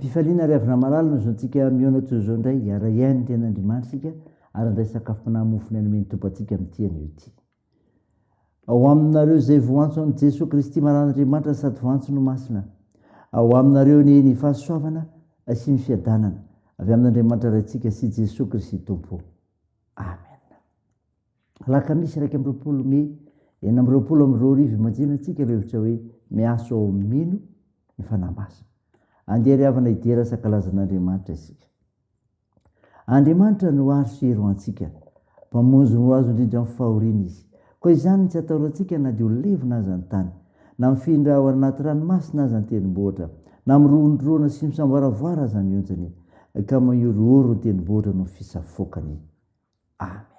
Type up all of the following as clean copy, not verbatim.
Ampifaliana ry havana malala no zontsika mihaona toy izao indray, hiara-hihaino ny tenin'Andriamanitra isika ary handray sakafom-panahy mofo ny nomen'ny Tompo antsika amin'ity anio ity. Ao aminareo izay voantso amin'i Jesoa Kristy maran'Andriamanitra sady voantso no masina. Ao aminareo anie ny fahasoavana sy ny fiadanana avy amin'Andriamanitra Raintsika sy Jesoa Kristy Tompo. Amen. Alakamisy 21 mey 2026 imanjina antsika ireo hevitra hoe miaso ao amin'ny mino ny Fanahy Masina. Andeha ry havana hidera sy hankalaza an'Andriamanitra isika. Andriamanitra no aro sy hery ho antsika. Mpamonjy no azo indrindra amin'ny fahoriana Izy. Koa izany no tsy atahorantsika na dia ho levona aza ny tany, na mifindra ao anaty ranomasina aza ny tendrombohitra, na mirohondrohona sy misamboaravoara aza ny onjany, ka mihorohoro ny tendrombohitra noho ny fisafoakany. Amen.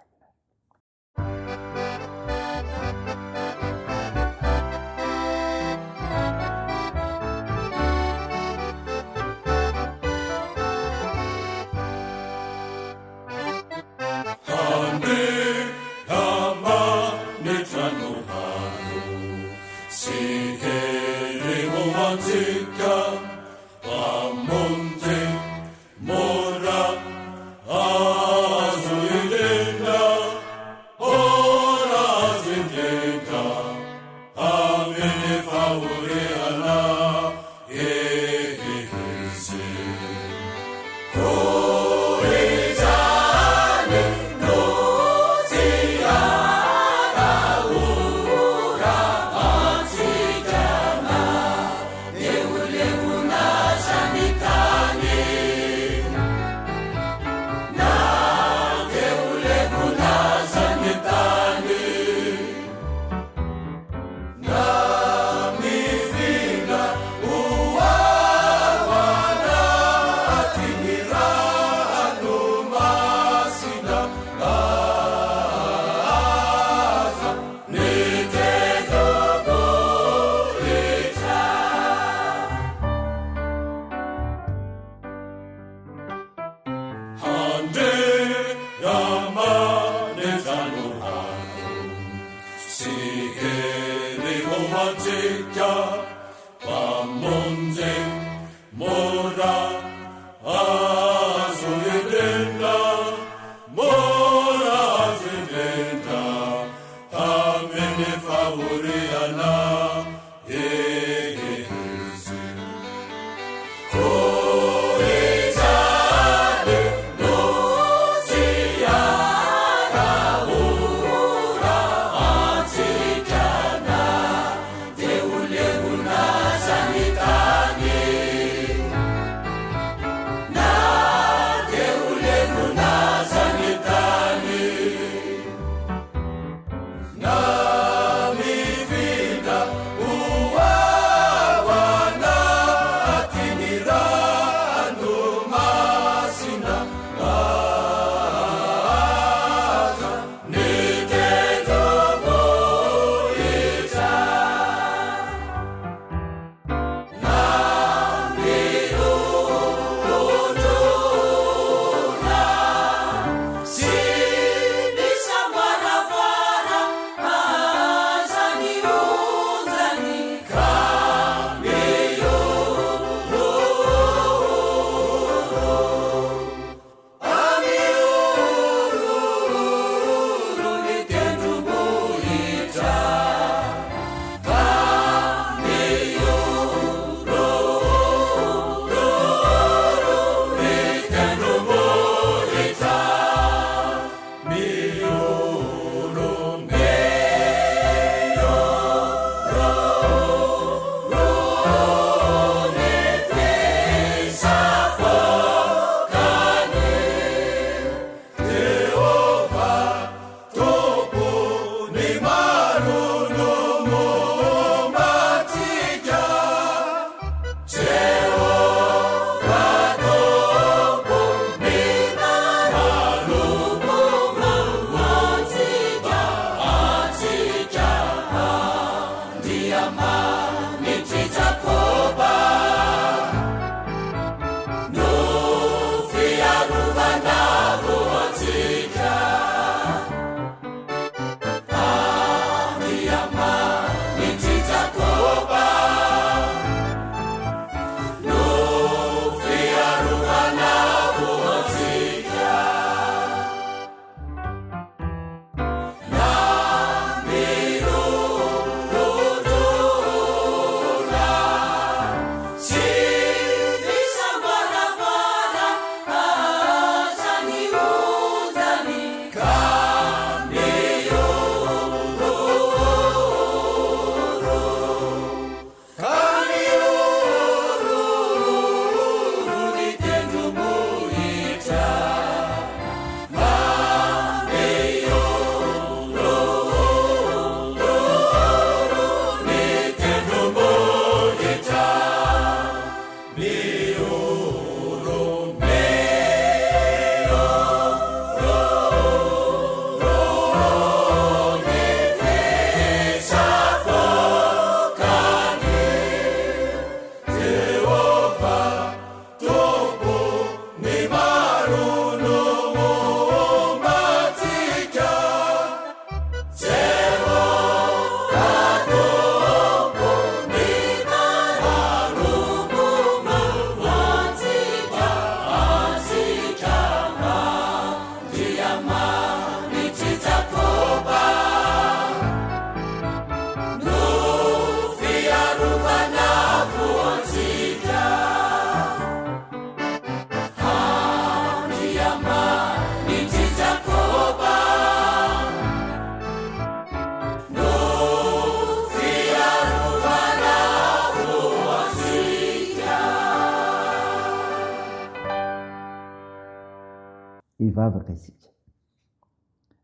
hivavaka isika.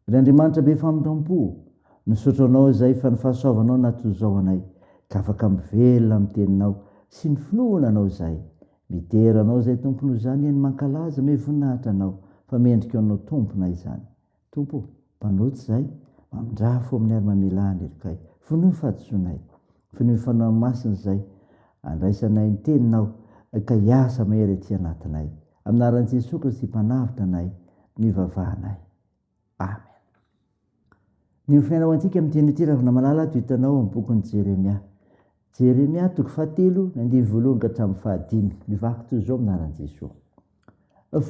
Ry Andriamanitra be famindram-po ô, misaotra Anao izahay fa ny fahasoavanao natozao anay ka afaka mivelona amin'ny Teninao sy ny finoana Anao izahay. Midera Anao izahay Tompo noho izany eny mankalaza me voninahitra Anao fa mendrika Anao Tomponay izany. Tompo ô, mpanota izahay, mamindrà fo aminay ary mamelà ny helokay. Vonoy ny fahadisoanay. Fenoy ny Fanahy Masina izahay, andraisanay ny Teninao ka hiasa mahery aty anatinay. Amin'ny anaran'i Jesoa Kristy Mpanavotra anay no ivavahanay. Amen. Ny hofiaina ho antsika amin'ity anio ity ravina malala dia hitanao amin'ny bokin'i Jeremia. Jeremia toko fahatelo, ny andininy voalohany ka hatramin'ny fahadimy. Mivaky toy izao amin'ny anaran'i Jesoa.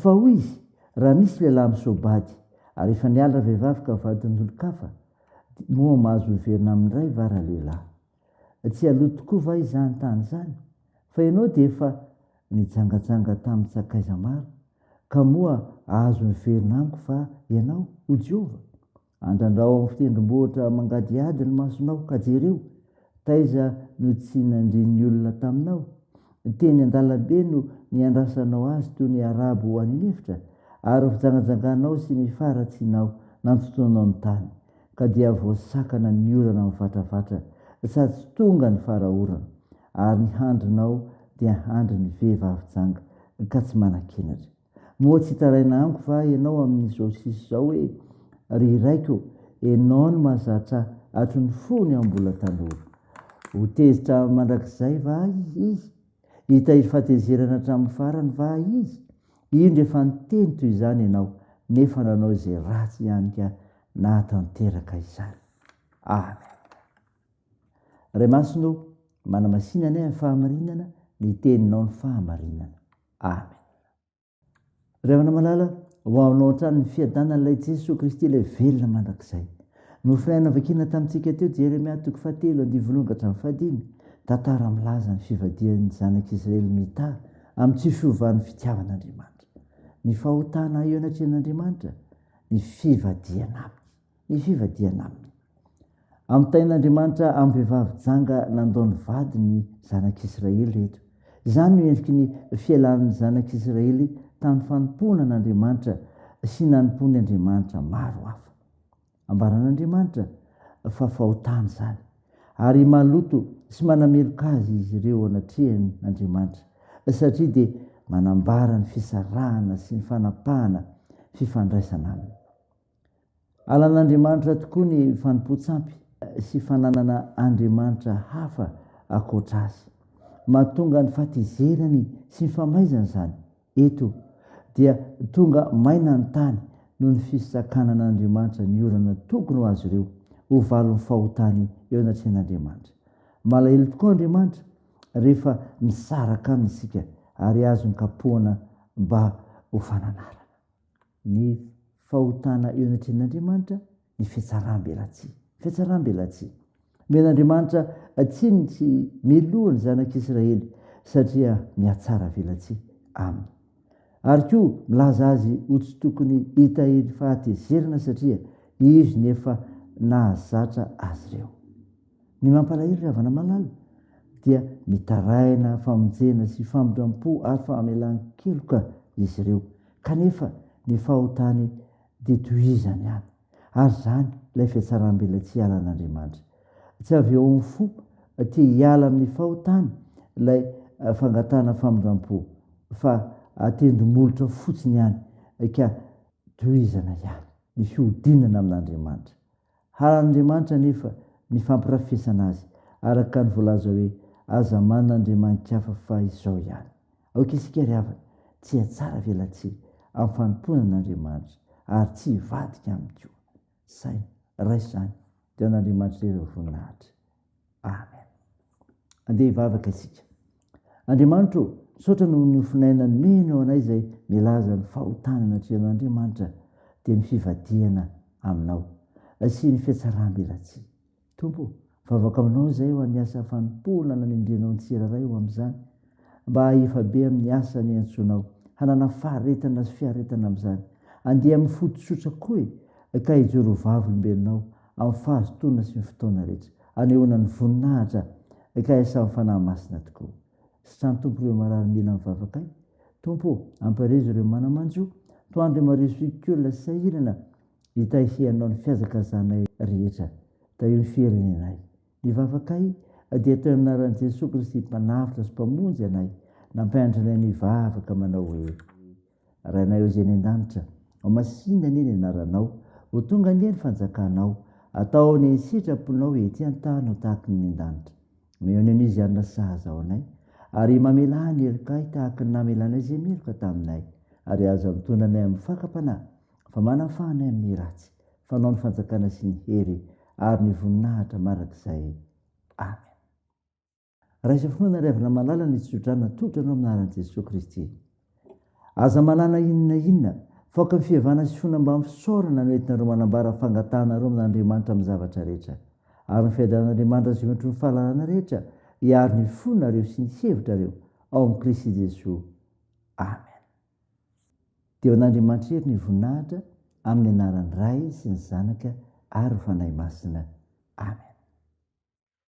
Fa hoy izy, raha misy lehilahy misoa-bady, ary efa niala ravehivavy ka vadin'olon-kafa, moa mahazo miverina amin'ny ray va ralehilahy? Tsy haloto tokoa va izany tany izany? Fa ianao dia efa nijangajanga tamin-tsakaiza maro, ka moa hahazo miverina amiko va ianao, hoy Jehovah? Andrandrao amin'ny fitendrombohitra mangadihady ny masonao, ka jereo, taiza no tsy nandrin'ny olona taminao? Teny an-dalambe no niandrasanao azy toy ny Arabo ho any an'efitra, ary ny fijangajanganao sy ny faharatsianao nantontolonao ny tany. ka dia voasakana ny orana mivatravatra sady tsy tonga ny fara-orana, ary ny handrinao dia handrin'ny vehivavy janga ka tsy manan-kenatra. Moa tsy hitaraina amiko va ianao amin'izao sisa izao hoe, Ry raiko, ianao no mahazatra hatry ny fony aho mbola tanora. Ho tezitra mandrakizay va izy? Hitahiry fahatezerana hatramin'ny farany va izy? Indro efa niteny toy izany ianao, nefa nanao izay ratsy ihany ka nahatanteraka izany. Amen. Ray Masina ô, manamasina anay amin'ny fahamarinana, ny teninao ny fahamarinana. Amen. Ry havana malala, ho aminao hatrany ny fiadanan'ilay Jesoa Kristy ilay velona mandrakizay. Nofinaina vakiana tamintsika teo Jeremia toko fahatelo andivo voalohany ka hatramin'ny fahadimy, tantara milaza ny fivadihan'ny zanak'Israely mitaha amin'ny tsy fiovan'ny fitiavan'Andriamanitra. Ny fahotana eo anatrehan'Andriamanitra, ny fivadihana aminy. Ny fivadihana aminy. Ampitain'Andriamanitra amin'ny vehivavy janga nandao ny vadiny ny zanak'Israely eto. Izany no endriky ny fialan'ny zanak'Israely tamin'ny fanompoana an'Andriamanitra sy nanompoany andriamanitra maro hafa. Ambaran'Andriamanitra fa fahotana izany, ary maloto sy manameloka azy izy ireo anatrehan'Andriamanitra, satria dia manambara ny fisarahana sy ny fanapahana fifandraisana aminy. Halan'Andriamanitra tokoa ny fanompoan-tsampy sy fananana andriamanitra hafa ankoatra azy. Mahatonga ny fahatezerany sy ny famaizany izany. Eto dia tonga maina ny tany noho ny fisakanan'Andriamanitra ny orana tokony ho azy ireo ho valin'ny fahotany eo anatrehan'Andriamanitra. Malahelo tokoa Andriamanitra rehefa misaraka aminy isika ary azony kapohana mba ho fananarana. Ny fahotana eo anatrehan'Andriamanitra, ny fihatsaram-belatsihy. Fihatsaram-belatsihy. Omen'Andriamanitra tsiny tsy meloha ny zanak'Israely satria mihatsara velatsihy aminy. Ary koa milaza azy ho tsy tokony hitahiry fahatezerana satria izy no efa nahazatra azy ireo. Ny mampalahelo ry havana malala dia mitaraina famonjena sy famindram-po ary famelan-keloka izy ireo kanefa ny fahotany dia tohizany ihany. Ary izany ilay fihatsaram-belatsihy halan'Andriamanitra. Tsy avy eo amin'ny fo te hiala amin'ny fahotany ilay fangatahana famindram-po fa atendro-molotra fotsiny ihany ka tohizana ihany ny fihodinana amin'Andriamanitra. Haran'Andriamanitra anefa ny fampirafesana azy, araka ny voalaza hoe, Aza manana andriamani-kafa fa izao ihany. Aoka isika ry havana tsy hihatsara velatsihy amin'ny fanompoana an'Andriamanitra ary tsy hivadika aminy koa. Saino, raiso izany, dia ho an'Andriamanitra irery ny voninahitra. Amen. Andeha hivavaka isika. Andriamanitra ô, misaotra noho ny ofonaina nomenao anay izay milaza ny fahotana anatrehan'Andriamanitra dia ny fivadihana aminao sy ny fihatsaram-belatsihy. Tompo ô, mivavaka aminao izay ho an'ny asa fanompoana nanendrenao ny tsirairay ho amin'izany, mba hahefa be amin'ny asa niantsoanao, hanana faharetana sy fiaretana amin'izany. Andeha amin'ny fo tsotra koa e, ka hijoro ho vavolombelonao amin'ny fahazotoana sy ny fotoana rehetra, anehoana ny voninahitra ka iasan'ny Fanahy Masina tokoa. Sitrano Tompo ireo marary mila ny vavakay. Tompo ô, ampaherezo ireo mana-manjo. Toandro Maria Zokiolona sahirana hitahianao ny fihazakazanay rehetra. Tahio ny firenenay. Ny vavakay dia atao amin'ny anaran'i Jesoa Kristy Mpanavotra sy Mpamonjy anay, nampianatra anay ny hivavaka manao hoe, Rainay izay any an-danitra, homasinina anie ny anaranao, ho tonga anie ny fanjakanao, atao anie ny sitraponao ety an-tany ho tahaky ny any an-danitra. Omeo anio ny izay hanina sahaza ho anay, ary mamelà ny helokay tahaky ny namelanay izay meloka taminay, ary aza mitondra anay amin'ny fakam-panahy, fa manafaha anay amin'ny ratsy, fa anao ny fanjakana sy ny hery ary ny voninahitra mandrakizay. Amen. Raiso finoana ry havana malala ny tsodrano atolotra anao amin'ny anaran'i Jesoa Kristy. Aza manana inona inona, fa aoka ny fihavana sy finoana mbamin'ny fisaorana no entinareo manambara ny fangatahanareo amin'Andriamanitra amin'ny zavatra rehetra. Ary ny fiadanan'Andriamanitra izay mihoatry ny fahalalana rehetra hiaro ny fonareo sy ny hevitrareo ao amin'i Kristy Jesoa. Amen. Dia ho an'Andriamanitra irery ny voninahitra amin'ny anaran'ny Ray sy ny Zanaka ary ny Fanahy Masina. Amen.